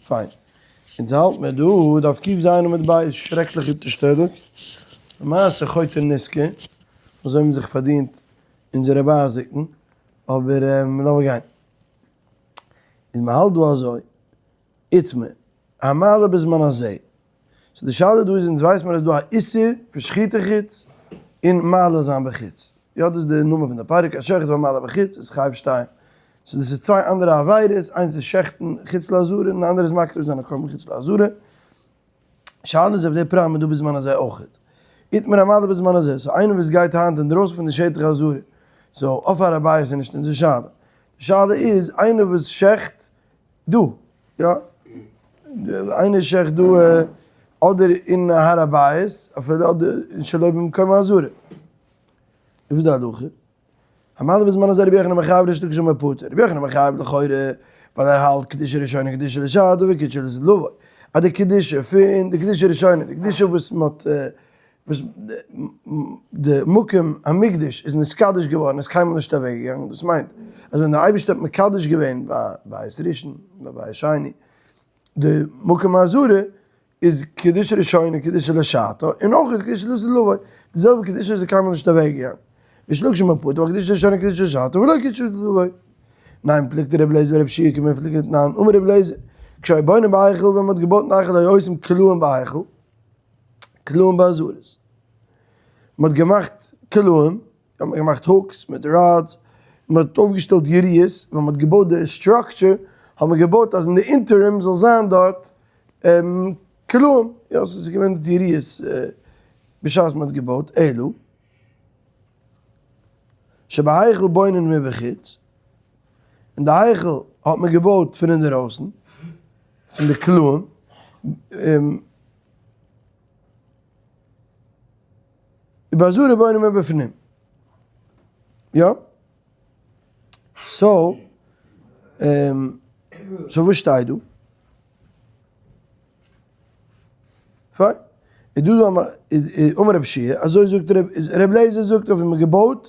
פיין. אונז האלט מיר דא דף ק"ז עמוד ב', שרעקליך אונטערשטעליג. למעשה חוטא נשכר, אזוי האבן זיך פארדינט אונזערע בייזיקן, אבער לאמיר גיין. איז מען האלט דא אזוי, איתמר, המעלה בזמן הזה. so די שאלה דא איז אונז ווייסט מען אז דא א איסור פון שחיטה חוץ און מעלה זיין בחוץ. יא דאס איז די נאמען פון די פרק, השוחט והמעלה בחוץ איז חייב שתיים. so דאס איז צוויי אנדערע עבירות, איינס איז שעכטן חוץ לעזרה און די אנדערע איז מקריב זיין א קרבן חוץ לעזרה. שאלה איז אויב די פראבלעם איז דא בזמן הזה אויכעט. איתמר המעלה בזמן הזה, so איינער וואס גייט היינט אינדרויסן פון די שטח העזרה, so אויף הר הבית איז נישט אונזער שאלה. די שאלה איז איינער וואס שעכט דא, יא, איינער שעכט דא אדער אין הר הבית, אפילו אדער אין שלא במקום העזרה. איז וואס די הלכה? המעלה בזמן הזה רבי יוחנן מחייב ריש לקיש אומר פטור. רבי יוחנן מחייב לכאורה ווייל ער האלט קדושה ראשונה קדושה לשעתה וקדושה לעתיד לבוא. אז די קדושה פון די קדושה ראשונה, די קדושה וואס מ'האט וואס די מקום המקדש איז נתקדש געווארן איז קיינמאל נישט אוועק געגאנגען, דאס מיינט אז ווען דער אייבערשטער האט מקדש געווען ביי בית ראשון ביי בית שני די מקום העזרה איז קדושה ראשונה קדושה לשעתה און אויך קדושה לעתיד לבוא, די זעלבע קדושה איז קיינמאל נישט אוועק געגאנגען, ריש לקיש אומר פטור ווייל קדושה ראשונה קדושה לשעתה ולא קדושה לעתיד לבוא. ניין פלוגתא רבי אליעזר ורבי יהושע כמפלגת תנן אמר רבי אליעזר כשהיו בונים בהיכל ווען מען האט געבויט אין היכל היו עושים קלעים בהיכל קלעים בעזרות. מען האט געמאכט קלעים, האט מען געמאכט hooks מיט rods, מען האט אויפגעשטעלט יריעות, ווען מען האט געבויט די structure האט מען געבויט אז אין די interim זאל זיין דארט קלעים, יא ס'איז געווען דארט יריעות בשעת מען האט געבויט, אלא שבהיכל בונין מבחוץ, אין די היכל האט מען געבויט פון אינדערויסן, פון די קלעים. ובעזרה בונים מבפנים. יא? so, so וואס שטייט דא? פיין. איז דא דא אמר רב שיע, אזוי זאגט רב, רב לעזער זאגט אויף ווי מ'האט געבויט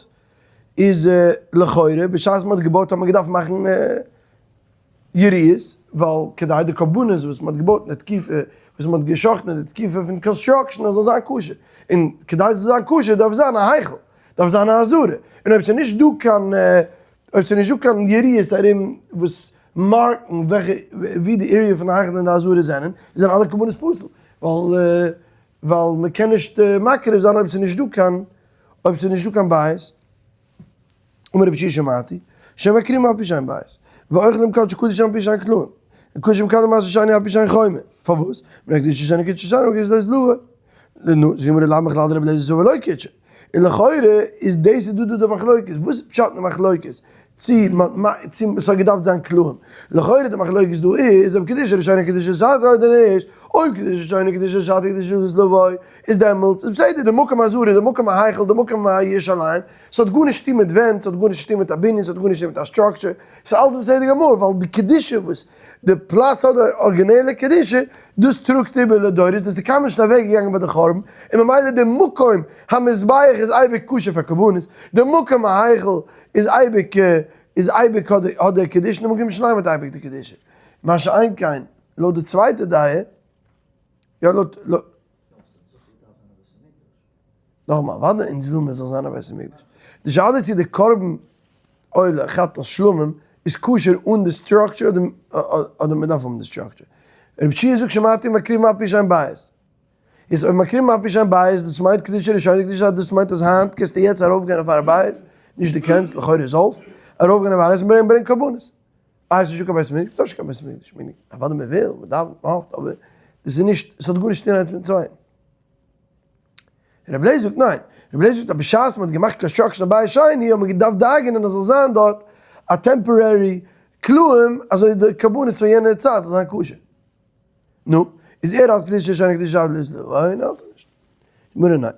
איז לכאורה בשעת מ'האט געבויט האט מען געדארפט מאכן יריעות, ווייל כדי די קרבנות וואס מען האט געבויט אין די תקופה וואס מען האט גע'שחט'ן אין די תקופה פון construction אז זאל זיין כשר, און כדי ס'זאל זיין כשר דארף זיין א היכל, דארף זיין א עזרה, און אויב ס'איז נישט דא קיין אויב ס'איז נישט דא קיין יריעות ארום וואס mark ן וועלכע ווי די area פון די היכל און די עזרה זענען, זענען אלע קרבנות פסול, ווייל ווייל מען קען נישט מקריב זיין אויב ס'איז נישט דא קיין אויב ס'איז נישט דא קיין בית. אמר רבי יהושע שמעתי, שמקריבים אף על פי שאין בית, ואוכלים קדשי קדשים אף על פי שאין קלעים, און קדשים קדשים מעשר שני אף על פי שאין חומה, פארוואס? מפני קדושה ראשונה קדושה לשעתה וקדושה לעתיד לבוא. נו, זאגט די גמרא לאו מכלל דרבי אליעזר סבר לא קדשה. און לכאורה איז דאס איז דא דא די מחלוקת, וואס איז פשט אין די מחלוקת? צו צו ס'האט געדארפט זיין קלעים. לכאורה די מחלוקת דא איז אויב קדושה ראשונה קדושה לשעתה אדער נישט, אויב קדושה ראשונה קדושה לשעתה קדושה לעתיד לבוא, איז דעמאלטס איז בסדר די מקום העזרה די מקום ההיכל די מקום הירושלים, ס'האט גארנישט צוטון מיט ווענט, ס'האט גארנישט צוטון מיט א בנין, ס'האט גארנישט צוטון מיט א structure, ס'איז אלץ בסדר גמור, ווייל די קדושה וואס די פלאץ האט די ארגינעלע קדושה, דאס טראגט איבער לדורות, דאס איז קיינמאל נישט אוועק געגאנגען ביי די חורבן, און ממילא די מקום המזבח איז אייביג כשר פאר קרבנות, די מקום ההיכל איז אייביג איז אייביג האט די קדושה, די מקום ירושלים האט אייביג די קדושה. מה שאין כן לויט די צווייטע דעה, יא לויט. נאכאמאל, אוודאי אונז וויל מיר זאל זיין א בית המקדש. די שאלה איז צו די קרבן עולה חטאת שלמים איז כשר אן די structure אדער מען דארף האבן די structure. רבי יהושע זאגט שמעתי מקריבים אף על פי שאין בית. איז אויב מקריבים אף על פי שאין בית דאס מיינט קדושה ראשונה קדושה דאס מיינט אז היינט קענסטו יעצט ארויפגיין אויף הר הבית, נישט דו קענסט, לכאורה זאלסט, ארויפגיין אויף הר הבית און ברענגען ברענגען קרבנות. איי ס'איז נישטא קיין בית המקדש? מ'דארף נישט קיין בית המקדש, מיינינג אוודאי מ'וויל, מ'דאווענט, מ'האפט, אבער דאס איז נישט, עס האט גארנישט צו טון איינס מיטן צווייטן. רבי אליעזר זאגט ניין, רבי אליעזר זאגט אז בשעת מען האט געמאכט construction אויף בית שני האט מען געדארפט דאגה'נען אז זאל זיין דארט א temporary קלעים אזוי די קרבנות פון יענע צייט זאל זיין כשר. נו, איז ער האלט קדושה ראשונה קדושה לשעתה לעתיד לבוא און האלט ער נישט. גמרא ניין.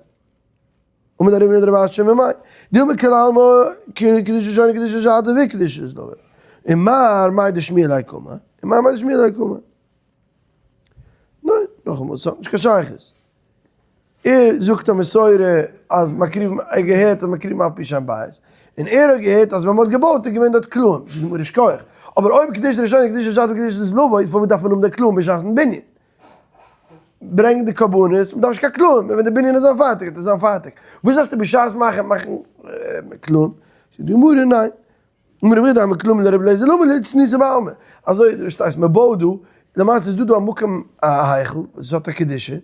אמר רב הונא בר אשי ממאי דילמא כולי עלמא קדושה ראשונה קדושה לשעתה וקדושה לעתיד לבוא. און מר מאי דשמיע ליה קאמר, און מר מאי דשמיע ליה קאמר. ניין, נאכאמאל, ס'האט נישט קיין שייכות. ער זאגט א מסורה אז מקריבים, ער האט געהערט אז מקריבים אף על פי שאין בית, און ער האט געהערט אז ווען מ'האט געבויט איז געווען דארט קלעים, זאגט די גמרא שכוח. אבער אויב קדושה ראשונה קדושה שתיה קדושת לבו, פארוואס דארף מען האבן די קלעים בשעת'ן בנין? ברענג די קרבנות, מ'דארף נישט קיין קלעים, ווען די בנין איז זיין פארטיג וועט עס זיין פארטיג. וואס זאלסטו בשעת מאכן מאכן קלעים? זאגט די גמרא ניין. אמר רבי יהודה אמר קלעים לרבי אליעזר למה לי לצניעות בעלמא. אזוי דו פארשטייסט מען בויט דא, למעשה איז דא דא א מקום א היכל וואס האט א קדושה,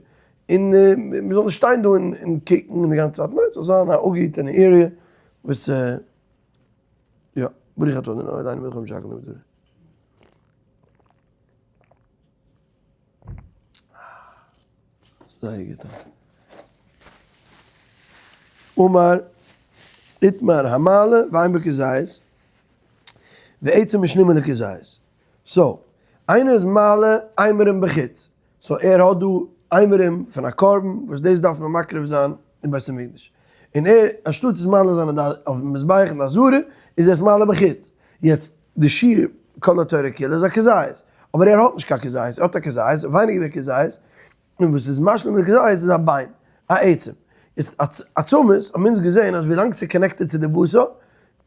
און מען זאל נישט שטיין דא און קוקן די גאנצע צייט, ניין ס'זאל זיין א אפגעהיטענע area וואס יא, ברוך אתה ה' אלהינו מלך העולם שהכל נהיה בדברו. זייער גוט. אמר איתמר המעלה ואין בו כזית, ועצם משלימה לכזית. so, איינער איז מעלה אימורים בחוץ, so ער האט דא אימורים פון א קרבן וואס דאס דארף מען מקריב זיין אין בית המקדש, און ער אנשטאט עס מעלה זיין אויפן מזבח אין די עזרה איז ער עס מעלה בחוץ, יעצט די שיעור כל התורה כולה איז א כזית, אבער ער האט נישט קיין כזית, ער האט א כזית, ווייניגער ווי א כזית, און וואס איז משלים די כזית איז א ביין, א עצם, יעצט עצמות האבן אונז געזען אז ווילאנג ס'איז connected צו די בשר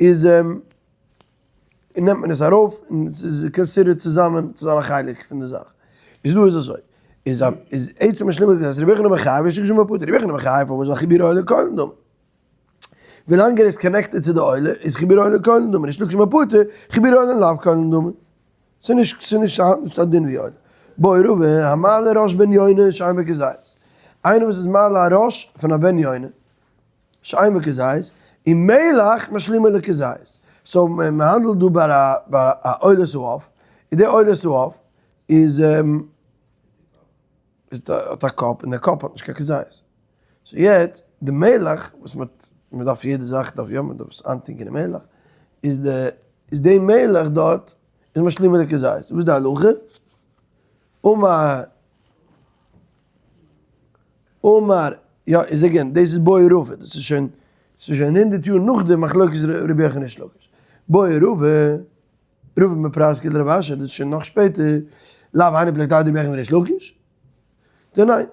איז. און נעמט מען עס ארויף און ס'איז considered צוזאמען צו זיין א חלק פון די זאך. איז דא איז אזוי, איז א איז עצם משלימה אז רבי יוחנן בן חייב ריש לקיש אמר פטור, רבי יוחנן אמר חייב פארוואס ווייל חיבורו עולה כעולה דמי. ווילאנג ער איז connected צו די עולה איז חיבורו עולה כעולה דמי, ריש לקיש אמר פטור, חיבורו עולה לאו כעולה דמי. ס'איז נישט ס'איז נישט ס'האט נישט א דין ווי עולה. בעי רבא, המעלה ראש בן יונה שאין בו כזית. איינער וואס איז מעלה א ראש פון א בן יונה. שאין בו כזית, און מלח משלימה לכזית. so מען האנדלט דא ביי א ביי א עולת העוף, און די עולת העוף איז איז האט א קאפ און די קאפ האט נישט קיין כזית. so יעצט די מלח וואס מען האט, מען דארף יעדע זאך דארף יא מען דארף עס איינטונקען אין מלח, איז די איז די מלח דארט איז משלימה לכזית. וואס איז די הלכה? אמר אמר, יא, איז again, דאס איז בעי רבא, דאס איז שוין, ס'איז שוין הונדערט יאר נאך די מחלוקת רבי יוחנן ריש לקיש. בעי רבא, רבא מפרסקי לרב אשי, דאס איז שוין נאך שפעטער, לאו היינו פלוגתא דרבי יוחנן וריש לקיש? די ניין.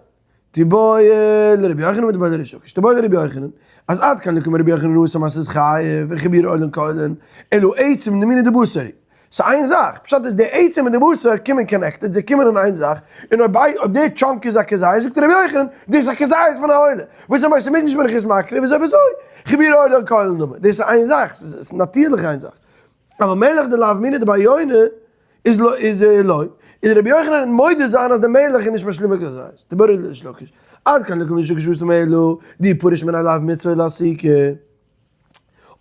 תיבעי לרבי יוחנן ותיבעי לריש לקיש. תיבעי לרבי יוחנן, אז עד כאן לא קאמר רבי יוחנן התם אז ס'איז חייב וחיבורו עולין כעולין, אלא עצם דמיני דבשר. ס'איז איין זאך, פשט איז די עצם און די בשר קומען connected, זיי קומען אין איין זאך, און אויב אויב די chunk איז א כזית, זאגט רבי יוחנן, דאס איז א כזית פון א עולה, וואס איז בית המקדש בין איך עס מקריב, איז אויב אזוי, חיבורו עולה כעולה דמי, דאס איז איין זאך, ס'איז נאטירליך איין זאך. אבל מלח דלאו מינה דבי יונה איז לא איז לא, איז רבי יוחנן מודה זיין אז די מלח איז נישט משלימה כזית, תיבעי לריש לקיש, עד כאן לא קאמר ריש לקיש התם אלא דאי פריש מיניה לאו מצוה לאסוקי.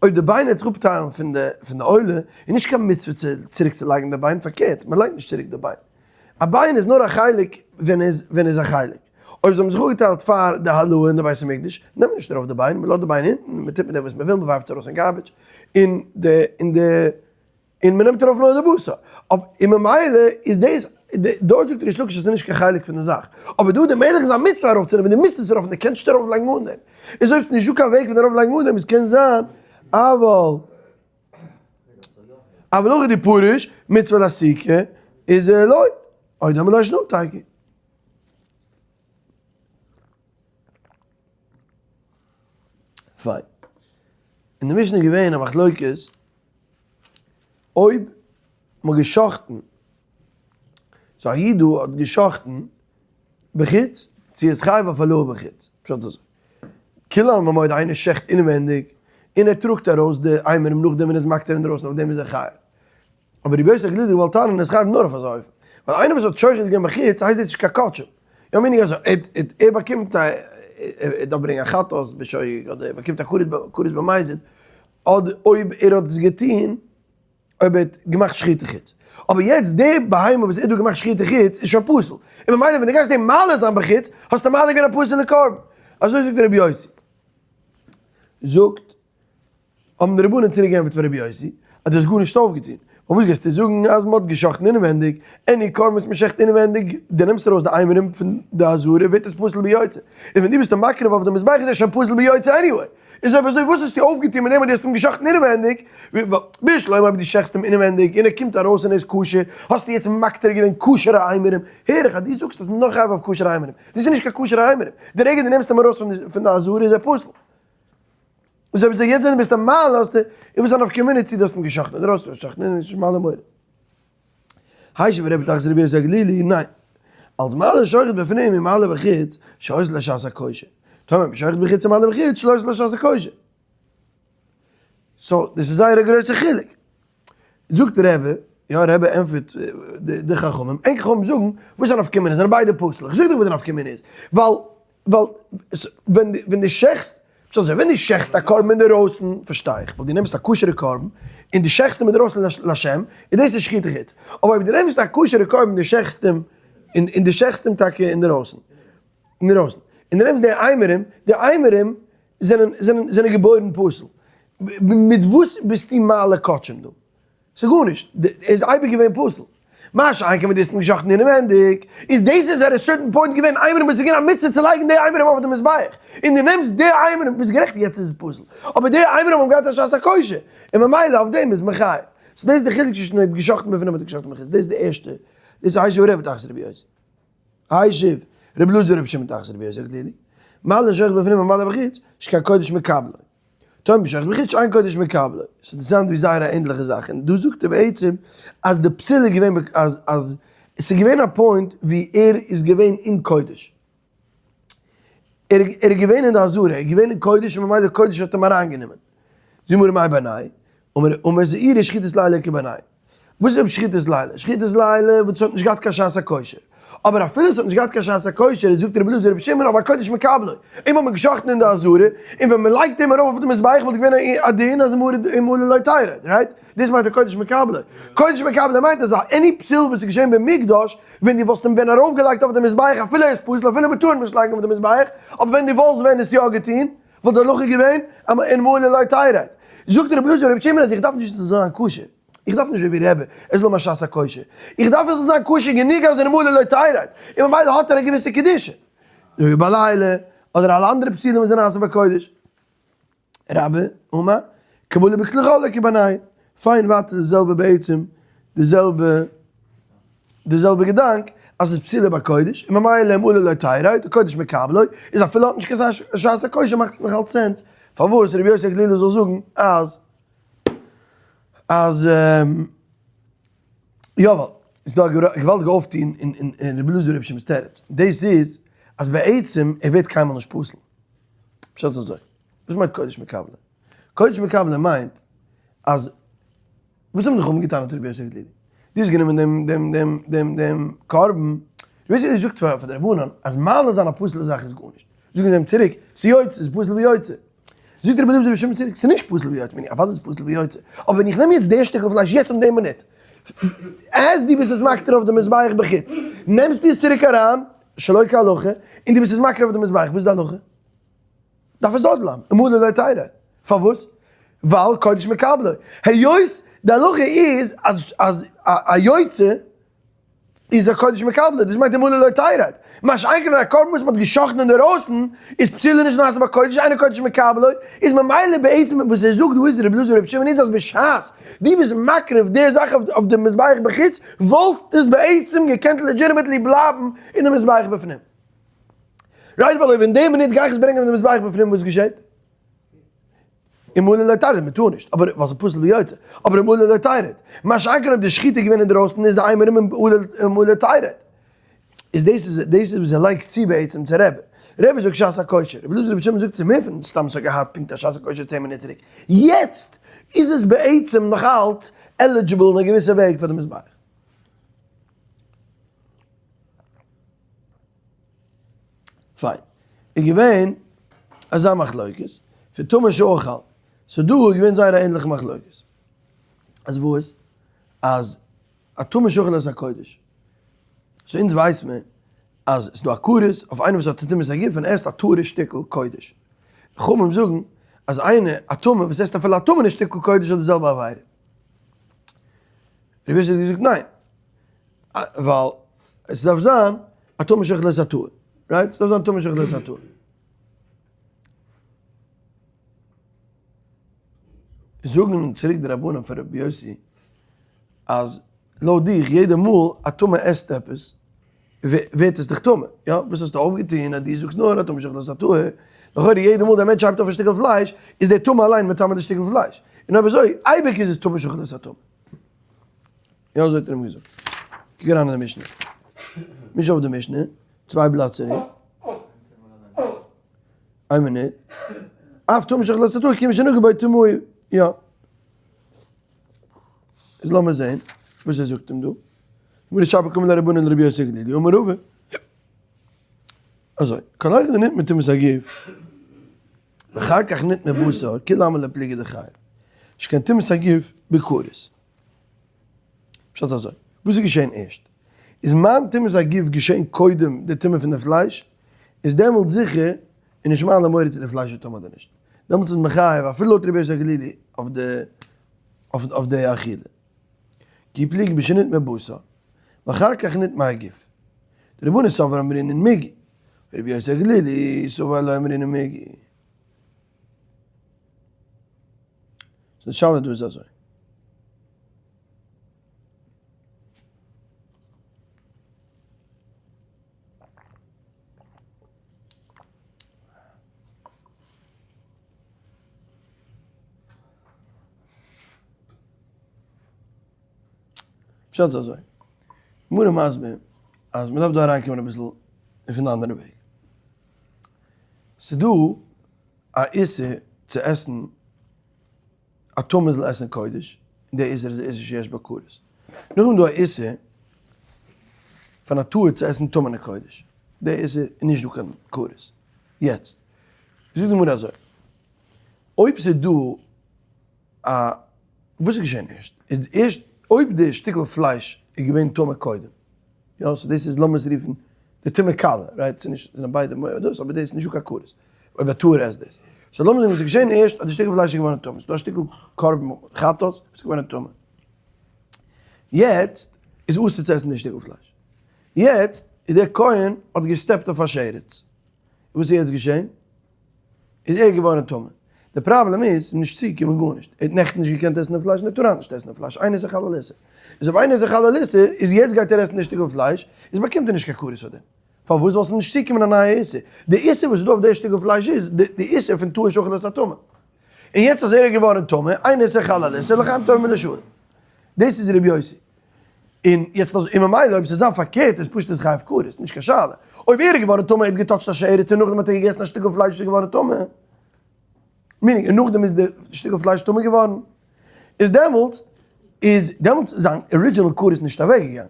אויב די ביין וועט זיך אפטיילן פון די פון די עולה, איז נישט קיין מצוה צו צוריק צו לייגן די ביין, פארקערט, מען לייגט נישט צוריק די ביין. א ביין איז נאר א חלק ווען איז ווען איז א חלק. אויב זיי האבן זיך אפגעטיילט פאר די העלאה אין די בית המקדש, נעמט מען נישט ארויף די ביין, מען לאזט די ביין אונטן, מען טוט מיט דעם וואס מען וויל, מען ווארפט עס ארויס אין garbage, און די און די און מען נעמט ארויף נאר די בשר, און ממילא איז דאס, דארט זאגט ריש לקיש אז ס'איז נישט קיין חלק פון די זאך, אבער דא די מלח איז א מצוה ארויפצונעמען, דו מוזט עס ארויף, דו קענסט נישט ארויפלייגן אן דעם, איז אויב ס'איז נישטא קיין וועג פון ארויפלייגן אן דעם, איז קען זיין, אבל אבל הכא דפריש מצוה לאסוקי איז לא, או דלמא לא שנא תיקו. פיין. אין די משנה איז געווען א מחלוקת אויב מ'האט גע'שחט'ן, so א איד דא האט גע'שחט'ן בחוץ, צו איז חייב אויף העלאה בחוץ, פשט איז אזוי, כולי עלמא מודי איינער שעכט אינעווענדיג און ער טראגט ארויס די אימורים נאכדעם און איז מקטיר אינדרויסן אויף דעם איז ער חייב. אבער רבי יוסי הגלילי האט געוואלט טענה'ן איז חייב נאר אויף אזא אופן, ווייל איינער וואס האט שוחט געווען בחוץ הייסט דאס נישט קיין קדשים, יא מיין איך אזוי, ער באקומט א, ער דארף ברענגען א חטאת בשוגג, אדער ער באקומט א כרת במזיד, אדער אויב ער האט עס געטון, אויב ער האט געמאכט שחיטה חוץ. אבער יעצט די בהמה וואס ער האט דא געמאכט שחיטה חוץ איז שוין פסול, און ממילא ווען דו גייסט אים מעלה זיין בחוץ, האסטו מעלה געווען א פסול'ע קרבן. אזוי זאגט רבי יוסי. זאגט. האבן די רבנן צוריק געענטפערט פאר רבי יוסי אז דו האסט גארנישט אויפגעטון, פארוואס גייסטו זאגן אז מען האט גע'שחט'ן אינעווענדיג, any קרבן וואס מען שעכט אינעווענדיג, דו נעמסט ארויס די אימורים פון די עזרה ווערט עס פסול ביוצא, און ווען דו ביסט אים מקריב אויף די מזבח איז ער שוין פסול ביוצא anyway, איז אויב אזוי וואס האסטו אויפגעטון מיט דעם אז דו האסט אים גע'שחט'ן אינעווענדיג, בשלמא אויב דו שעכטסט אים אינעווענדיג און ער קומט ארויס און ער איז כשר, האסטו יעצט מקטיר געווען כשר'ע אימורים, הער איך אז דו זאגסט אז מען איז נאר חייב אויף כשר'ע אימורים, דאס איז נישט קיין כשר'ע אימורים, די רגע דו נעמסט אים ארויס פון די עזרה איז ער פסול. און זיי האבן געזאגט, יעצט ווען דו ביסט א מעלה האסטו, איך וויל זיין אויף קאמיוניטי, דו האסט אים גע'שחט'ן אדער האסט אים גע'שחט'ן, איז נישט מעלה מורא. השיב רבי תחת רבי יוסי הגלילי, ניין. אלס מעלה שוחט בפנים און מעלה בחוץ, שעושה לשעת הכושר. טאמער שוחט בחוץ און מעלה בחוץ, שלא עושה לשעת הכושר. so, דאס איז זייער א גרויסע חילוק. זאגט רבי, יא רבי ענטפערט די חכמים, ענק חכמים זאגן, וואס איז א נפקא מינה, זענען ביידע פסול, איך זאג דיך וואס די נפקא מינה איז, ווייל ווייל ווען ווען דו שעכסט, פשט אזוי, ווען דו שעכסט א קרבן אינדערויסן, פארשטיי איך, ווייל דו נעמסט א כשר'ע קרבן, און דו שעכסט אים אינדערויסן לשם, און דאס איז שחיטה חוץ. אבער אויב דו נעמסט א כשר'ע קרבן און דו שעכסט אים, און דו שעכסט אים טאקע אינדערויסן, אינדערויסן, און דו נעמסט די אימורים, די אימורים זענען זענען זענען געבוירן פסול. מיט וואס ביסטו מעלה קדשים דא? ס'איז גארנישט, ער איז אייביג געווען פסול. מה שאין כן ווען דו האסט אים געשחט'ן אינעווענדיג, איז דאס איז at a certain point געווען אימורים וואס איז געווען א מצוה צו לייגן די אימורים אויף די מזבח, און דו נעמסט די אימורים, ביסט גערעכט יעצט איז עס פסול, אבער די אימורים האבן געהאט א שעת הכושר, און ממילא אויף דעם איז מען חייב. so דאס איז די חילוק צווישן אויב געשחט'ן בפנים אדער געשחט'ן בחוץ, דאס איז די ערשטע, דאס איז השיב רבי תחת רבי יוסי. השיב רבי אלעזר רבי שמעון תחת רבי יוסי הגלילי, מעלה שוחט בפנים ומעלה בחוץ, שכן קודש מקבלו. טוען בשייך בחוץ שאין קודש מקבלו. ס'איז sound ווי זייער א ענדליכע זאך, און דא זאגט ער בעצם אז די פסול איז געווען אז אז עס איז געווען א point ווי ער איז געווען אין קודש. ער ער איז געווען אין די עזרה, ער איז געווען אין קודש און ממילא קודש האט אים אריינגענומען. זאג מיר מאי בינייהו? אמר אמר זעירי שחיטת לילה כבינייהו. וואס איז אויב שחיטת לילה? שחיטת לילה וואס האט נישט געהאט קיין שעת הכושר. אבער אפילו עס האט נישט געהאט קיין שעת הכושר, זאגט רבי אלעזר רבי שמעון אבער קודש מקבלו. אים האט מען געשחט'ן אין די עזרה, און ווען מען לייגט אים ארויף אויף די מזבח וואלט געווען א דין אז אם עלה לא תרד, right? דאס מיינט א קודש מקבלו. קודש מקבלו מיינט אז any פסול וואס איז געשען במקדש, ווען דו וואלסט אים ווען ארויפגעלייגט אויף די מזבח אפילו ער איז פסול, אפילו מען טאר אים נישט לייגן אויף די מזבח, אבער ווען דו וואלסט ווען עס יא געטון, וואלט די הלכה געווען אז אם עלה לא תרד. זאגט רבי אלעזר רבי שמעון אז איך דארף נישט עס זאל זיין כשר, איך דארף נישט ווי רבי עס זאל האבן א שעת הכושר, איך דארף עס זאל זיין כשר גענוג אז אם עלה לא תרד, און ממילא האט ער א געוויסע קדושה. אזוי ווי בלילה, אדער אלע אנדערע פסולים וואס זענען נעשה בקודש. רבה אמר, קבלה בכלי חלק כבינייהו. פיין ווייטער די זעלבע בעצם, די זעלבע די זעלבע געדאנק, אז ס'איז פסולה בקודש, און ממילא אם עלה לא תרד, די קודש מקבלו, איז אפילו האט נישט קיין שעת הכושר מאכט עס נאך אלץ sense, פארוואס רבי יוסי הגלילי זאל זאגן אז אז יא ווייל ס'איז דא א געוואלדיגע אויפטון אין רבי אלעזר רבי שמעון'ס תירוץ, דאס איז אז בעצם ער ווערט קיינמאל נישט פסול, פשט איז אזוי, וואס מיינט קודש מקבלו? קודש מקבלו מיינט אז וואס האבן די חכמים געטאן האט רבי יוסי הגלילי דו האסט גענומען דעם דעם דעם דעם דעם קרבן, רבי יוסי הגלילי זאגט פאר די רבנן אז מעלה זיין א פסול'ע זאך איז גארנישט, זאגן זיי אים צוריק, ס'איז יוצא, ס'איז פסול ויוצא, זאגט רבי אלעזר רבי שמעון צוריק, ס'איז נישט פסול ויוצא, מיין איך, אוודאי איז פסול ויוצא, אבער ווען איך נעם יעצט די שטיקל פלייש יעצט אין די מינוט, אז דו ביסט עס מקטיר אויף די מזבח בחוץ, נעמסטו עס צוריק אריין, שלא כהלכה, און דו ביסט עס מקריב אויף די מזבח, וואס איז די הלכה? דארף עס דארט בלייבן, אם עלה לא תרד. פארוואס? ווייל קודש מקבלו. היות די הלכה איז אז אז א יוצא איז א קודש מקבלו, דאס מיינט אם עלה לא תרד. מה שאין כן א קרבן וואס מ'האט גע'שחט'ן אינדערויסן איז פסולה נישט נעשה בקודש, אינו קודש מקבלו, איז ממילא בעצם וואס ער זאגט דא איז רבי אלעזר רבי שמעון איז אז בשעת דו ביסט מקריב די זאך אויף די מזבח בחוץ וואלט עס בעצם געקענט legitimately בלייבן אין די מזבח בפנים. right ווייל אויב אין די מינוט גיי איך עס ברענגען אויף די מזבח בפנים וואס געשעט? אם עלה לא תרד, מען טאר נישט, אבער ווייל ס'איז פסול ביוצא, אבער אם עלה לא תרד, מה שאין כן אויב די שחיטה איז געווען אינדערויסן איז די אימורים אם עלה תרד. איז דאס איז דאס איז וואס ער לייגט צו בעצם צו רבי. רבי זאגט שעת הכושר, רבי אלעזר רבי שמעון זאגט ס'איז מער פון סתם ס'האט געהאט פונקט א שעת הכושר צען מינוט צוריק, יעצט איז עס בעצם נאך אלץ eligible אין א געוויסע וועג פאר די מזבח. פיין. איז געווען אזא מחלוקת פון טמא שאכל. so דא איז געווען זייער א ענליכע מחלוקת. אז וואס? אז א טמא שאכל את הקודש. so אונז ווייס מען אז עס איז דא א כרת אויף איינער וואס האט טומאת הגוף און עסט א טהור'ע שטיקל קודש. חכמים זאגן אז איינער א טמא וואס עסט אפילו א טמא'נע שטיקל קודש האט די זעלבע עבירה. רבי יוסי האט געזאגט ניין. ווייל עס דארף זיין א טמא שאכל את הטהור, right? עס דארף זיין טמא שאכל את הטהור. זאגן צוריק די רבנים פאר רבי יוסי אז לויט דיך יעדע מאל א טמא עסט עפעס ווערט עס דאך טמא, יא? וואס האסטו אויפגעטון אז דו זאגסט נאר א טמא שאכל את הטהור? לכאורה יעדע מאל דער מענטש הייבט אויף א שטיקל פלייש איז דער טמא אליין מטמא די שטיקל פלייש, און אויב אזוי אייביג איז עס טמא שאכל את הטמא. יא אזוי האט ער אים געזאגט. קוק אריין אין די משנה. מיש אויף די משנה, צוויי בלאט צוריק. איין מינוט. אף טמא שאכל את הטהור כיוון שנגע בו טמאו. יא. איז לאמיר זעהן וואס ער זאגט אים דא. גמרא שפיר קאמר ליה רבנן לרבי יוסי הגלילי אמר רבא. אזוי, כל היכא דנטמא טומאת הגוף ואחר כך נטמא בשר, כולי עלמא לא פליגי דחייב. שכן טומאת הגוף בכרת. פשט אזוי, וואס איז געשען ערשט? איז מיין טומאת הגוף געשען קודם די טומאה פון די פלייש? איז דעמאלט זיכער איז נישט מעלה מוריד צו די פלייש איז טמא אדער נישט. דעמאלטס איז מחייב אפילו לויט רבי יוסי הגלילי אויף די אויף די אכילה. כי פליגי בשנטמא בשר ואחר כך נטמא הגוף. דרבנן סבר אמרינן מיגו. רבי יוסי הגלילי סבר לא אמרינן מיגו. סאו די שאלה דא איז אזוי. פשט איז אזוי, גמרא מסביר אז מ'דארף דא אריינקומען אביסל פון די אנדערע וועג. ס'דא א איסור צו עסן א טמא זאל עסן קודש, און דער איסור איז א איסור שיש בו כרת. נאכדעם איז דא א איסור פון א טהור צו עסן טמא'נע קודש, דער איסור איז נישט דא קיין כרת. יעצט זאגט די גמרא אזוי, אויב ס'איז דא א, וואס איז געשען ערשט? איז ערשט אויב די שטיקל פלייש איז געווען טמא קודם, יא, so דאס איז לאמיר עס רופן די טומאה קלה, right? ס'איז נישט, זענען ביידע מועדות, אבער דאס איז נישטא קיין כרת, אויב א טהור עסט דאס. so לאמיר זאגן וואס איז געשען ערשט אז די שטיקל פלייש איז געווארן טמא, ס'איז דא א שטיקל קרבן חטאת וואס איז געווארן טמא. יעצט איז אסור צו עסן די שטיקל פלייש. יעצט איז דער כהן האט געסטעפט אויף א שרץ. וואס איז יעצט געשען? איז ער געווארן טמא. די פראבלעם איז, ס'איז נישט צוגעקומען גארנישט. ער האט נעכטן נישט געקענט עסן די פלייש און ער טאר היינט נישט עסן די פלייש. אינו איסור חל על איסור. איז אויב אינו איסור חל על איסור, איז יעצט גייט ער עסן די שטיקל פלייש, איז באקומט ער נישט קיין כרת פאר דעם. פארוואס? ווייל ס'איז נישט צוגעקומען א נייע איסור. די איסור וואס איז דא אויף די שטיקל פלייש איז, די איסור פון טהור שאכל את הטמא. און יעצט אז ער איז געווארן טמא, אינו איסור חל על איסור, לחיים טובים ולשלום. דאס איז ר' יוסי. און יעצט אז און ממילא אויב ס'איז זיין פארקערט איז פשוט איז חייב כרת, נישט קיין שאלה. אויב ער איז געווארן טמא ער האט געטאטשט א שרץ און נאכדעם האט ער געגעסן א שטיקל פלייש וואס איז געווארן טמא, meaning און נאכדעם איז די שטיקל פלייש טמא געווארן, איז דעמאלטס איז דעמאלטס זיין original כרת נישט אוועק געגאנגען,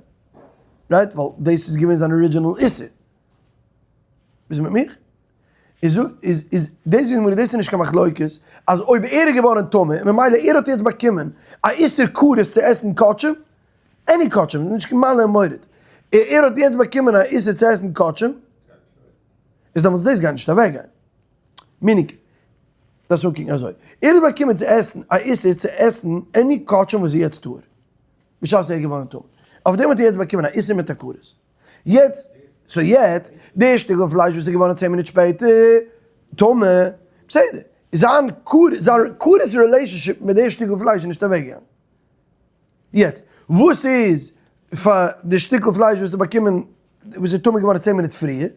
right? ווייל דאס איז געווען זיין original איסור. ביסט מיט מיך? איז איז איז דאס זאגט גמרא דאס איז נישט קיין מחלוקת אז אויב ער איז געווארן טמא און ממילא ער האט יעצט באקומען א איסור כרת צו עסן קדשים, any קדשים, נישט קיין מעלה און מוריד, ער האט יעצט באקומען א איסור צו עסן קדשים, איז דעמאלטס דאס גייט נישט אוועק גיין. meaning, דארפסט אנקוקן אזוי, ער האט באקומען צו עסן א איסור צו עסן any קדשים וואס איז יעצט טהור, בשעת ער איז געווארן טמא, אויף דעם האט ער יעצט באקומען א איסור מיט א כרת. יעצט, so יעצט, די שטיקל פלייש וואס איז געווארן 10 מינוט שפעטער טמא, בסדר, זיין כרת, זיין כרת relationship מיט די שטיקל פלייש איז נישט אוועקגעגאנגען. יעצט, וואס איז פאר די שטיקל פלייש וואס איז באקומען, וואס איז טמא געווארן 10 מינוט פריער?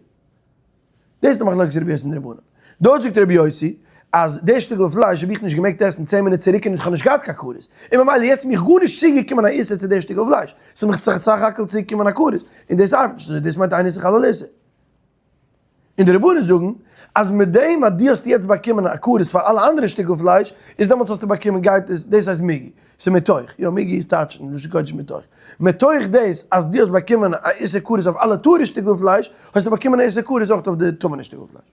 דאס איז די מחלוקת רבי יוסי און די רבנן. דארט זאגט רבי יוסי אז די שטיקל פלייש האב איך נישט געמעגט עסן 10 מינוט צוריק און איך האב נישט געהאט קיין כרת, און ממילא יעצט מיך גארנישט צוגעקומען א איסור צו די שטיקל פלייש, ס'איז מיך סך הכל צוגעקומען א כרת, און דאס ארבעט נישט אזוי, דאס מיינט אין איסור חל על איסור. און די רבנן זאגן אז מיט דעם אז דו האסט יעצט באקומען א כרת פאר אלע אנדערע שטיקל פלייש, איז דעמאלטס האסטו באקומען גייט עס, דאס הייסט מיגו, ס'איז מתוך, יא מיגו איז טייטש אין לשון קודש מתוך, מתוך דאס אז דו האסט באקומען א איסור כרת אויף אלע טהור'ע שטיקל פלייש, האסטו באקומען א איסור כרת אויך אויף די טמא'נע שטיקל פלייש.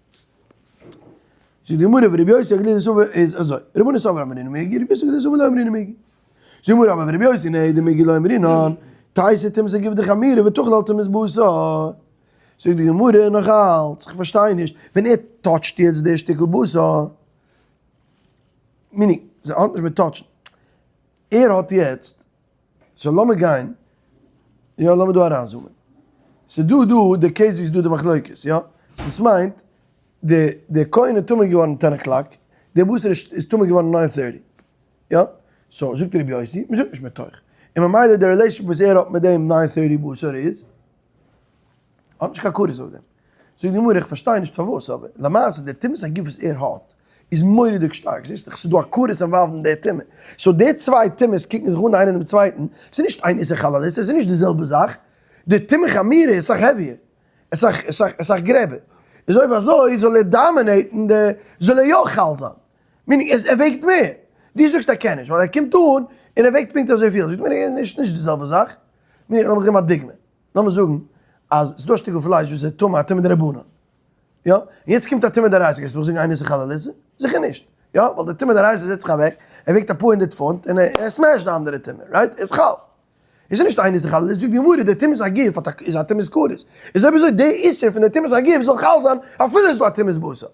זאגט די גמרא ורבי יוסי הגלילי סבר איז אזוי, רבנן סברי אמרינן מיגו, רבי יוסי הגלילי סבר לא אמרינן מיגו. זאגט די גמרא אבער ורבי יוסי נהי דמיגו לא אמרינן, תיתי טומאת הגוף דחמירא ותחיל על טומאת בשר. זאגט די גמרא נאך אלץ, איך פארשטיי נישט, ווען ער טאטשט יעצט די שטיקל בשר, meaning, ס'האט נישט מיט טאטשן, ער האט יעצט, so לאמיר גיין, יא לאמיר דא אריינזומען, ס'איז דא דא די case ווי ס'איז דא די מחלוקת, יא, דאס מיינט די די כהן איז טמא געווארן 10 o'clock, די בשר איז טמא געווארן 9:30, יא, so זאגט רבי יוסי, מ'זאגט נישט מתוך, און ממילא די relationship וואס ער האט מיט דעם 9:30 בשר איז, האט נישט קיין כרת אויף דעם. זאגט די גמרא, איך פארשטיי נישט פארוואס, אבער למעשה די טומאת הגוף וואס ער האט איז מורא'דיג שטארק, זעסט דאך ס'איז דא א כרת involved אין די טומאה, so די צוויי טומאות קוקן זיך אן איינער דעם צווייטן, ס'איז נישט איין איסור חל על איסור, ס'איז נישט די זעלבע זאך. די טומאה חמורה איז סאך heavier, אסאך אסאך אסאך גרעבער, איז אויב אזוי זאל ער dominate ן די, זאל ער יא חל זיין, meaning ער וועגט מער, דו זאגסט ער קען נישט ווייל ער קומט אן און ער וועגט פונקט אזויפיל, זאגט מיר נישט נישט די זעלבע זאך, meaning לאמיך געבן א דוגמא, לאמיר זאגן אז ס'איז דא א שטיקל פלייש וואס איז טמא א טומאה דרבנן, יא, און יעצט קומט א טומאה דאורייתא, גייסטו מיך זאגן איינער איז חל על איסור? זיכער נישט, יא, ווייל די טומאה דאורייתא זעצט זיך אוועק, ער וועגט אפאר הונדערט פונט און ער smash ט די אנדערע טומאה, right? ער איז חל. עס איז נישט איין איסור חל, זאגט די גמרא, די טומאת הגוף האט א איז א טומאת כרת, איז אויב אזוי די איסור פון די טומאת הגוף זאל חל זיין אפילו עס איז דא א טומאת בשר.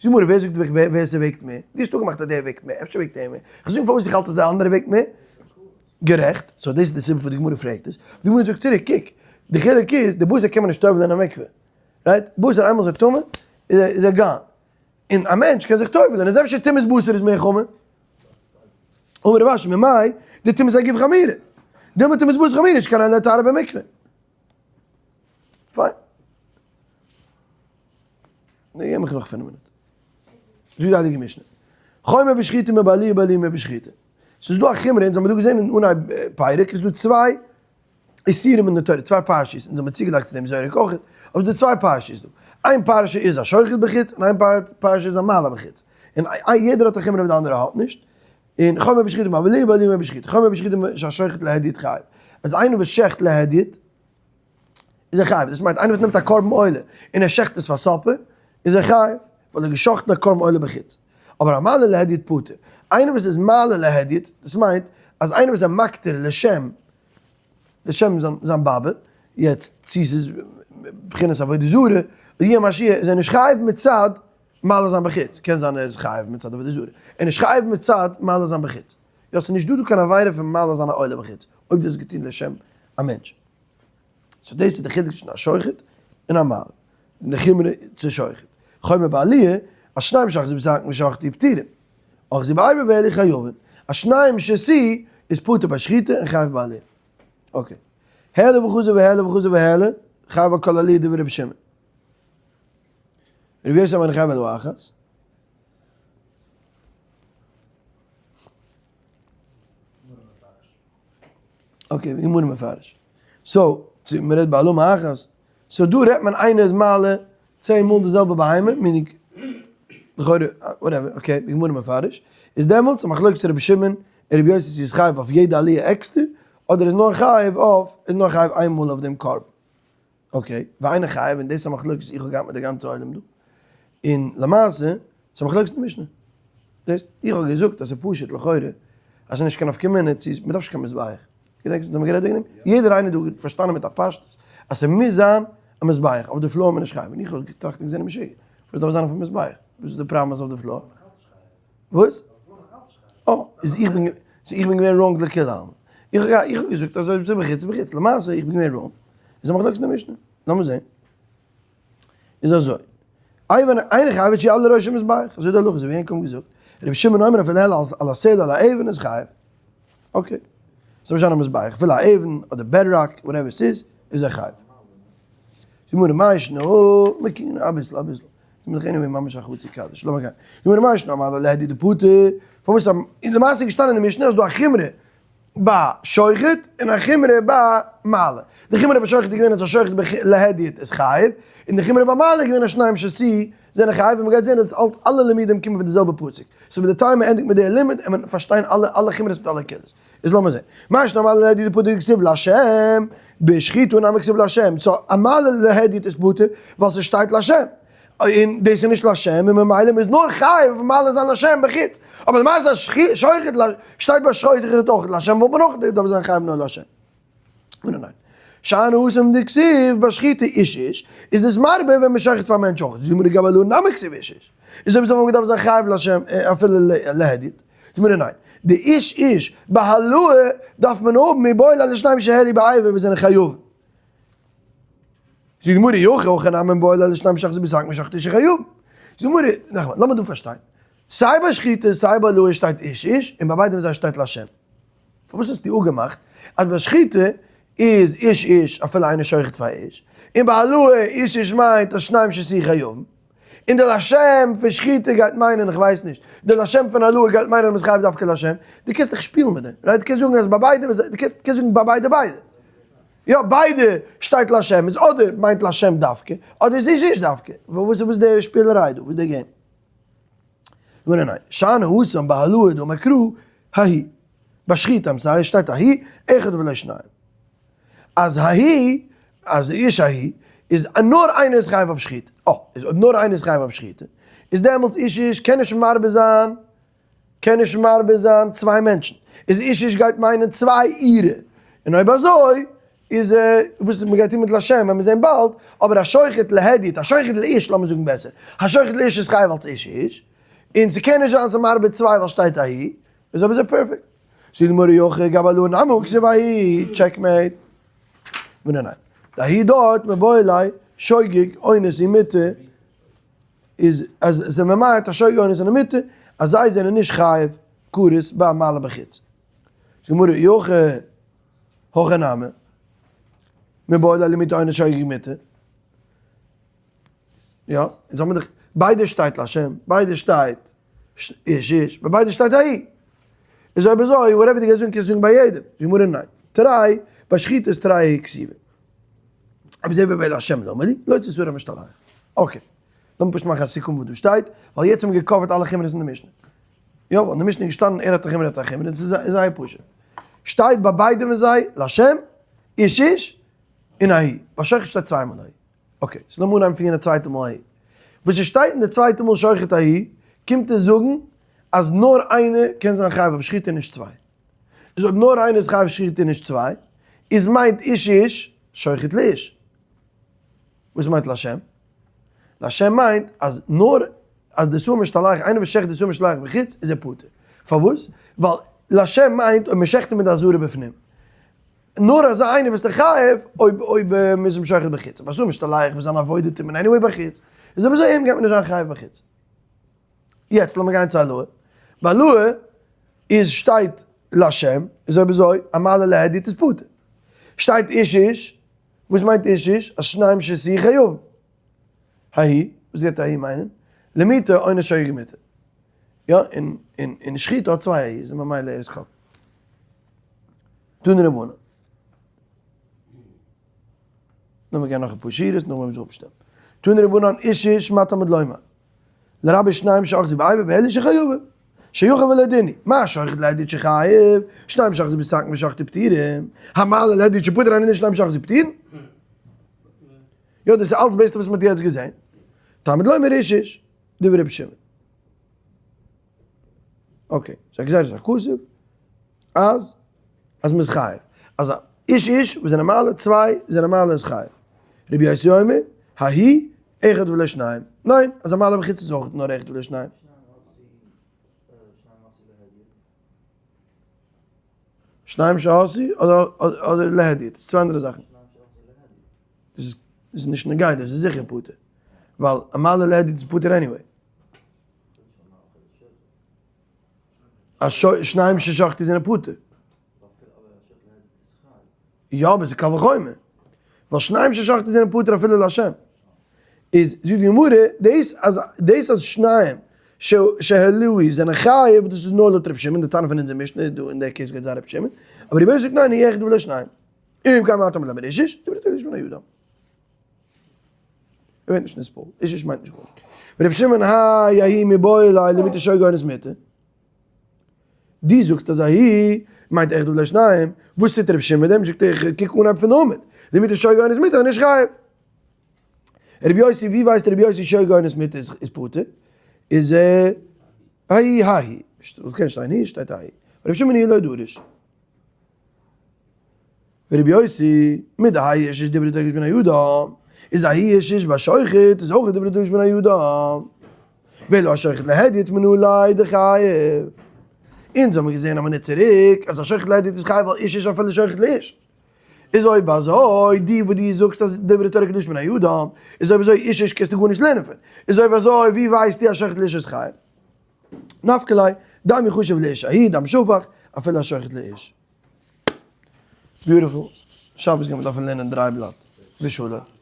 זאגט די גמרא, ווער זאגט ווער ווער ס'וועגט מער? דו האסט אפגעמאכט אז דער וועגט מער, אפשר וועגט ער מער, כ'זאג נישט פארוואס איך האלט אז דער אנדערע וועגט מער, גערעכט, so דאס איז די סיבה פארוואס די גמרא פרעגט עס, די גמרא זאגט צוריק, קוק, די חילוק איז, די בשר קען מען נישט טובל'ען אין א מקווה, right? בשר איינמאל ס'איז טמא, איז ער gone. און א מענטש קען זיך טובל'ען, איז אפשר טומאת בשר איז מער חמור? אמר רב אשי ממאי דטומאת הגוף חמירא, דילמא טומאת בשר חמירא נישט קיין ראיה לטהרה במקווה. פיין. נו, געב מיך נאך פינף מינוט. זאגט די הייליגע משנה, חומר בשחיטה מבעליה בעליה מבשחיטה. ס'איז דא א חומרא, אונז האבן דא געזען אין אנהייב פרק, איז דא צוויי איסורים אין די תורה, צוויי פרשיות, אונז האבן צוגעלייגט צו דעם זורק אויך, אבער ס'דא צוויי פרשיות דא, איין פרשה איז א שוחט בחוץ, און איין פרשה איז א מעלה בחוץ, און יעדער האט א חומרא וואס די אנדערע האט נישט, און חומר בשחיטה מבעליה בעליה מבשחיטה, חומר בשחיטה שהשוחט להדיוט חייב, אז איינער וואס שעכט להדיוט איז ער חייב, דאס מיינט איינער וואס נעמט א קרבן עולה און ער שעכט עס פאר supper איז ער חייב, ווייל ער האט געשאכטן א קרבן עולה בחוץ. אבער המעלה להדיוט פטור, איינער וואס איז מעלה להדיוט, דאס מיינט אז איינער וואס איז מקטיר לשם לשם זיין באבע, יעצט צו ס'איז בחינת עבודה זרה, יהיה מה שיהיה, איז ער נישט חייב מצד מעלה זיין בחוץ, קען זיין ער איז חייב מצד עבודה זרה, ער איז נישט חייב מצד מעלה זיין בחוץ, יא ס'איז נישט דא דא קיין עבירה פון מעלה זיין א עולה בחוץ, אויב דאס איז געטון לשם א מענטש. so דאס איז די חילוק צווישן א שוחט און א מעלה, און די חומרא צו שוחט. חומר בעליה, אז שניים שאחזו בסכין ושחטו פטורים, אחזו באבר והעלו חייבין, אז שניים שעשו איז פטור ביי שחיטה און חייב בעליה. okay. העלה וחזר והעלה וחזר והעלה, חייב על כל עליה דברי רבי שמעון. רבי יוסי אמר חייב אלא אחת. okay, גמרא מפרש. so, צו מען רעדט בהעלמה אחת, so דא רעדט מען איינער איז מעלה צען מאל די זעלבע בהמה, meaning, לכאורה, whatever, okay, גמרא מפרש, איז דעמאלטס א מחלוקת רבי שמעון און רבי יוסי צו איז חייב אויף יעדע עליה עקסטער, אדער איז נאר חייב אויף, איז נאר חייב איין מאל אויף דעם קרבן. okay, ואינו חייב, און דאס איז א מחלוקת איך האב געהאט מיט די גאנצע עולם דא, און למעשה, ס'איז א מחלוקת אין די משנה. דאס, איך האב געזאגט אז ס'איז פשוט לכאורה, אז ס'איז נישט קיין נפקא מינה צו, מ'דארף נישט קיין מזבח. געדענקסט אונז האבן גערעדט וועגן דעם? יעדער איינער דא האט פארשטאנען מיט א פשטות אז ס'מוז זיין א מזבח, אויף די floor איז מען נישט חייב. און איך האב געטראכט און געזען משוגע, וואס דארף זיין אויפן מזבח? וואס איז די פראבלעם אז אויף די floor? וואס? אה, איז איך בין, so איך בין געווען wrong לכולי עלמא. איך האב געזאגט אז אויב ס'איז בחוץ איז בחוץ. למעשה איך בין געווען wrong. איז א מחלוקת אין די משנה. לאמיר זען. איז אזוי. אינו חייב עד שיעלה לראש המזבח. אזוי די הלכה, אזוי ווי ענק האבן געזאגט. רבי שמעון אומר אפילו העלה על הסלע על האבן איז חייב. okay. ס'זאל נישט זיין א מזבח. אפילו א אבן אדער bedrock, whatever ס'איז, איז ער חייב. גמרא מאי שנא, מ'קען אביסל אביסל. איז דאך anyway ממש א חצי קדיש, לאמיר גיין. גמרא מאי שנא המעלה להדיוט דפטור, פארוואס א, און למעשה איז געשטאנען אין די משנה אז דא א חומרא ביי שוחט און א חומרא ביי מעלה. די חומרא ביי שוחט איז געווען אז א שוחט להדיוט איז חייב, און די חומרא ביי מעלה איז געווען אז שניים שעשו זענען חייב, און מ'גייט זען אז אלץ אלע לימודים קומען פון די זעלבע פסוק. so מיט די time מ'ענדיגט מיט די לימוד וועט מען פארשטיין אלע אלע חומרות מיט אלע קולות. איז לאמיר זען. מאי שנא המעלה להדיוט דפטור דכתיב להשם, בשחיטה נמי כתיב להשם, so המעלה להדיוט איז פטור ווייל ס'שטייט להשם, און דאס איז נישט להשם און ממילא מ'איז נאר חייב מעלה זיין להשם בחוץ, אבער למעשה שוחט שטייט ביי שוחט אויך להשם וואלט מען אויך דארף זיין חייב נאר להשם. און ניין. שאני התם דכתיב בשחיטה איש איש, איז דאס מרבה ווען מ'שחט פאר מענטש אויך, זאגט מיר גבי העלאה נמי כתיב איש איש, איז אויב אזוי וואלט מען געדארפט זיין חייב להשם אפילו להדיוט. זאגט מיר ניין, די איש איש בהעלאה דארף מען האבן מיבעי ליה לשניים שהעלו באבר וואס זענען חייבים. זאגט די גמרא אי הכי הכא נמי מיבעי ליה לשניים שאחזו בשק ושחטו שחייבים. זאגט די גמרא, נאכאמאל, לאמיר דא פארשטיין, סיי ביי שחיטה סיי ביי העלאה שטייט איש איש און ביי ביידע פון זיי שטייט להשם. פארוואס האסטו אפגעמאכט אז ביי שחיטה איז איש איש אפילו איינער שוחט פאר איש, און ביי העלאה איש איש מיינט אז שניים שעשו חייבים? און די לשם פון שחיטה גייט מיינען איך ווייס נישט, די לשם פון העלאה גייט מיינען אז מ'איז חייב דווקא לשם, דו קענסט דיך שפילן מיט דעם, right? דו קענסט זאגן אז ביי ביידע, דו קענסט זאגן ביי ביידע ביידע. יא ביידע שטייט לשם איז אדער מיינט לשם דווקא אדער איז איש איש דווקא, וואס איז די שפילעריי דא? וואס איז די game? ניין ניין, שאני התם בהעלאה דאמר קרא ההוא, ביי שחיטה I'm sorry שטייט ההוא אחד ולא שניים, אז ההוא אז איש ההוא איז נאר איינער איז חייב אויף שחיטה, אה איז אויב נאר איינער איז חייב אויף שחיטה איז דעמאלטס איש איש קען נישט מרבה זיין קען נישט מרבה זיין צוויי מענטשן, איז איש איש גייט מיינען צוויי אירע, און אויב אזוי איז וואס מען גייט טון מיט לשם וועלן מיר זען באלד, אבער א שוחט להדיוט, א שוחט לאיש לאמיר זאגן בעסער, א שוחט לאיש איז חייב אלס איש איש, און ס'קען נישט זיין ס'מרבה צוויי ווייל שטייט ההוא, איז אויב אזוי פערפעקט. זאגט די גמרא אי הכי גבי העלאה נמי כתיב ההוא, checkmate. ניין ניין, די ההוא דארט מיבעי ליה שוגג אונס ומטה. איז אז עס איז ממעט א שוגג אונס און מטה אז זיי זענען נישט חייב כרת ביי מעלה בחוץ. זאגט גמרא אי הכי הכא נמי מיבעי ליה למעוטי אונס שוגג מטה. יא, אונז האבן דאך ביידע שטייט לשם, ביידע שטייט איש איש, ביי ביידע שטייט ההוא. איז אויב אזוי whatever די גייסט זאגן קענסטו זאגן ביי יעדעם. זאגט גמרא ניין, תרי בשחיטה איז תרי כתיבי. אבער זיי וועלן השם למה לי, לא צו סור משתלח. okay, לאמיר פשוט מאכן א סיכום וואס דא שטייט, ווייל יעצט האבן מיר גע cover ט אלע חומרות אין די משנה. יא, ווייל אין די משנה איז געשטאנען ער האט א חומרא ער האט א חומרא, און ס'איז זייער פשוט. שטייט ביי ביידע פון זיי, לשם, איש איש, און ההוא. ביי שוחט שטייט צוויי מאל ההוא. okay, so לאמיר אנהייבן פון יענע צווייטע מאל ההוא. וואס ס'שטייט אין די צווייטע מאל שוחט ההוא, קומט עס זאגן אז נאר איינער קען זיין חייב אויף שחיטה און נישט צוויי. איז אויב נאר איינער איז חייב שחיטה און נישט צוויי, איז מיינט איש איש שוחט לאיש. וואס מיינט לשם? לשם מיינט אז נאר אז די שעיר משתלח, איינער וואס שעכט די שעיר משתלח בחוץ איז ער פטור. פארוואס? ווייל לשם מיינט אויב מען שעכט אים מיט די אזהרה בפנים. נאר אזא איינער ביסטו חייב אויב אויב מען איז אים שוחט בחוץ. אבער שעיר משתלח וואס זיין עבודה טוט מען anyway בחוץ, איז אויב אזוי אים גייט מען נישט זיין חייב בחוץ. יעצט לאמיר גיין צו העלאה. ביי העלאה איז שטייט לשם, איז אויב אזוי א מעלה להדיוט איז פטור. שטייט איש איש, וואס מיינט איש איש? אז שניים שעשאוהו חייבים. ההוא, וואס גייט ההוא מיינען? למעוטי אונס שוגג מטה. יא, און און און שחיטה האט צוויי ההוא'ס, און ממילא ער איז covered. תנו רבנן. לאמיר גיין נאך אפאר שורות נאכדעם וועלן מיר זיך אפשטעלן. תנו רבנן איש איש מה תלמוד לומר? לרבות שניים שאחזו באבר והעלו שחייבים, שיכול ולא דין הוא, מה שוחט להדיוט שחייב, שניים שאחזו בסכין ושחטו פטורים, המעלה להדיוט שפטור הני שניים שאחזו פטורים? יא דאס איז אלץ בעסטע וואס מען האט יעצט געזען, תלמוד לומר איש איש, דברי רבי שמעון. okay, ס'איז א גזירת הכתוב אז אז מ'איז חייב. אז א איש איש וואס זענען מעלה צוויי זענען מעלה איז חייב. רבי יוסי אומר, ההוא אחד ולא שניים. ניין, אז א מעלה בחוץ איז אויך נאר אחד ולא שניים. שניים שעשו אדער אדער להדיוט, ס'איז צוויי אנדערע זאכן. דאס איז נישט נוגע, דאס איז זיכער פטור. ווייל א מעלה להדיוט איז פטור anyway. א שניים ששחטו זענען פטור. יא אבער ס'איז קל וחומר. ווייל שניים ששחטו זענען פטור אפילו לשם. איז זאגט די גמרא, דאס אז דאס אז שניים שהעלוהו זענען חייב, דאס איז נאר לויט רבי שמעון, די תנא פון אונזער משנה איז דא אין די case גייט זיין רבי שמעון, אבער רבי יוסי זאגט ניין, הוא אחד ולא שניים. אם כן מה תלמוד לומר איש איש, דברי תורה איש בני אדם. ער ווערט נישט נספל, איש איש מיינט נישט גארנישט. ורבי שמעון האי ההוא מיבעי ליה למעוטי שוגג אונס מטה. דו זאגסט אז ההוא מיינט אחד ולא שניים, וואס טוט רבי שמעון מיט דעם? זאגט ער קוק אנהייב פון עמוד, למעוטי שוגג אונס מטה איז נישט חייב. רבי יוסי, ווי ווייסט רבי יוסי שוגג אונס מטה איז פטור? איז ההוא ההוא, קען שטיין ההוא שטייט ההוא. רבי שמעון היא לא דריש. ורבי יוסי, מדהאי איש איש דברי תורה בני אדם, איז ההוא איש איש בשוחט, איז אויך דברי תורה בני אדם. ואלא השוחט להדיוט מנא ליה דחייב. אונז האבן געזען א מינוט צוריק אז א שוחט להדיוט איז חייב ווייל איש איש אפילו שוחט לאיש. איז אויב אזוי, די וואס דו זאגסט אז דברי תורה קדוש בני אדם, איז אויב אזוי איש איש קענסטו גארנישט לערנען פון. איז אויב אזוי ווי ווייסטו אז שוחט לאיש איז חייב? נפקא ליה, דם יחשב לאיש ההוא דם שפך, אפילו השוחט לאיש. beautiful. שבת גיימיר דארפן לערנען דריי בלאט. ושלום.